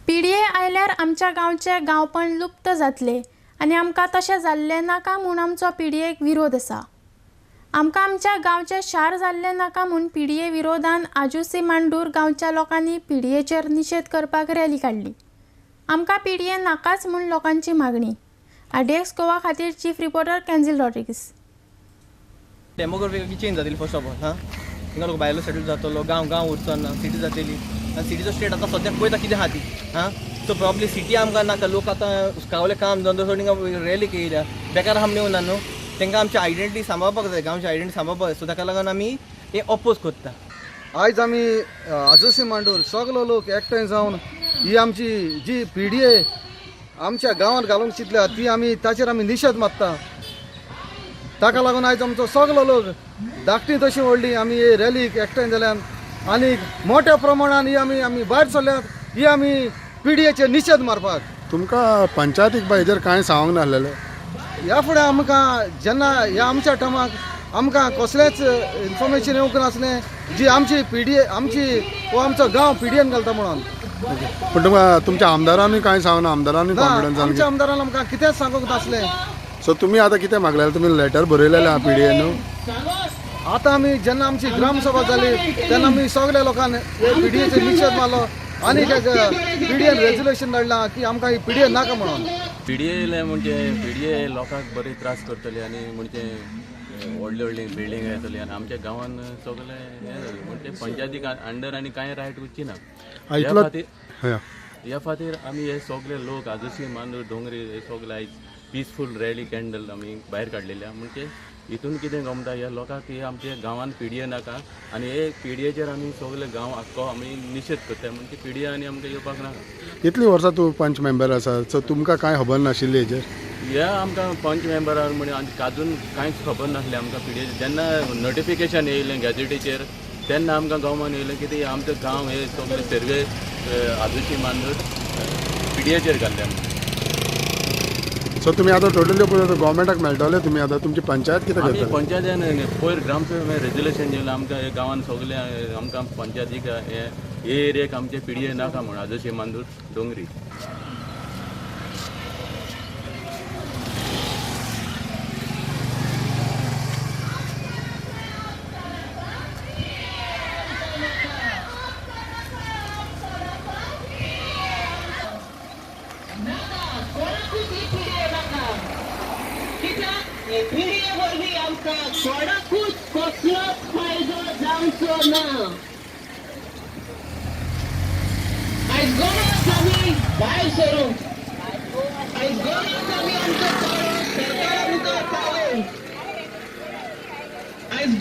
PDA आयल्यार आमच्या गांवचें गांवपण लुप्त जातलें आनी आमकां तशें जाल्लें नाका म्हूण आमचो पीडीएक विरोध आसा. आमकां आमच्या गांवचें शार जाल्लें नाका म्हूण पीडीए विरोधान आजुसी मांडूर गांवच्या लोकांनी पीडीएचेर निशेध करपाक रॅली काडली. आमकां पीडीए नाकाच म्हूण लोकांची मागणी. आरडीएक्स गोवा खातीर chief reporter Kenzil Rodrigues. Demography change जातली फर्स्ट ऑफ ऑल. हां, हिंगा लोक भायलो सेटल जातलो, गांव गांव उरचो ना, सिटी जातली आनी सिटीचो स्टेट आतां सद्याक पळयता कितें आहा ती. हां, सो प्रॉब्ली सिटी आमकां नाका. लोक आतां उसकावले काम धंदो सोडून हिंगा रॅली केल्या, बेकार आहा म्हणून येवना न्हू. तांकां आमची आयडेंटिटी सांबाळपाक जाय, गांवची आयडेंटिटी सांबाळपाक जाय. सो ताका लागून आमी हे ऑपोज करता. आयज आमी आजोसी मांडूर सगलो लोक एकठांय जावन ही आमची जी पीडीए आमच्या गांवांत घालूंक चिंतल्या ती आमी ताचेर आमी निशेध मारता. ताका लागून आयज आमचो सगलो लोक धाकटी तशी व्हडली आमी हे रॅलीक एकठांय जाल्यान आनी मोठ्या प्रमाणान ही आमी आमी भायर सरल्यात ही आमी पीडीएचेर निशेध मारपाक. तुमकां पंचायतीक बाय हेजेर कांय सांगूंक नासलेलें? ह्या फुडें आमकां जेन्ना ह्या आमच्या टर्माक आमकां कसलेंच इन्फॉर्मेशन येवंक नासलें जी आमची पीडीए आमची हो आमचो गांव पीडीएन घालता म्हणून. पूण तुमकां तुमच्या आमदारानूय कांय सांगना? आमदारानूय कॉन्फिडन्सान? आमच्या आमदारान आमकां कितेंच सांगूंक नासलें. सो तुमी आतां कितें मागलेलें? तुमी लेटर बरयलेलें आहा पीडीए न्हू? आतां आमी जेन्ना आमची ग्रामसभा जाली तेन्ना आमी सगल्या लोकांनी हे पीडीएचेर निशेध मारलो आनी पीडीएन रेजोल्युशन धाडलां की आमकां ही पीडीए नाका म्हणून. पीडीए म्हणजे पीडीए लोकांक बरे त्रास करतले आनी म्हणजे व्हडली व्हडली बिल्डींग येतली आनी आमच्या गांवान सगळे हें जालें म्हणजे पंचायतीक अंडर आनी कांय रायट उरची ना. ह्या खातीर आमी हे सगळे लोक आजोसी मांडूर दोंगरी हे सगळे आयज पिसफूल रॅली कॅन्डल आमी भायर काडलेली. म्हणजे हितून कितें गमता ह्या लोकांक हे आमच्या गांवान पीडीए नाका आनी हे पीडीएचेर आमी सगळे गांव आख्खो आमी निशेध करता. म्हणजे पीडीए आनी आमकां येवपाक नाका. इतली वर्सां तूं पंच मेंबर आसा, सो तुमकां कांय खबर नाशिल्ली हेजेर? ह्या आमकां पंच मेंबरार म्हणजे आजून कांयच खबर नासलें आमकां पीडीए. जेन्ना नोटिफिकेशन येयलें गॅजेटीचेर तेन्ना आमकां गांवान येयलें की आमचो गांव हे सगळे सर्वे आजोशी मांडूर पीडीएचेर घातले आमकां. सो तुमी आतां टोटली गव्हर्मेंटाक मेळटले? तुमी आतां तुमची पंचायत कितें करतली? पंचायतीन पयर ग्रामसभा रेजोल्युशन येयलें आमकां गांवान सगळे आमकां पंचायतीक हे एरियेक आमचे पीडीए नाका म्हूण आजोशी मांडूर दोंगरी. पीडीए वरवीं आमकां कोणाकूच कसलोच फायदो जावचो ना. आयज गरज आमी भायर सरूंक, आयज गरज आमी आमचो ताळो सरकारा मुखार पावोवंक. आयज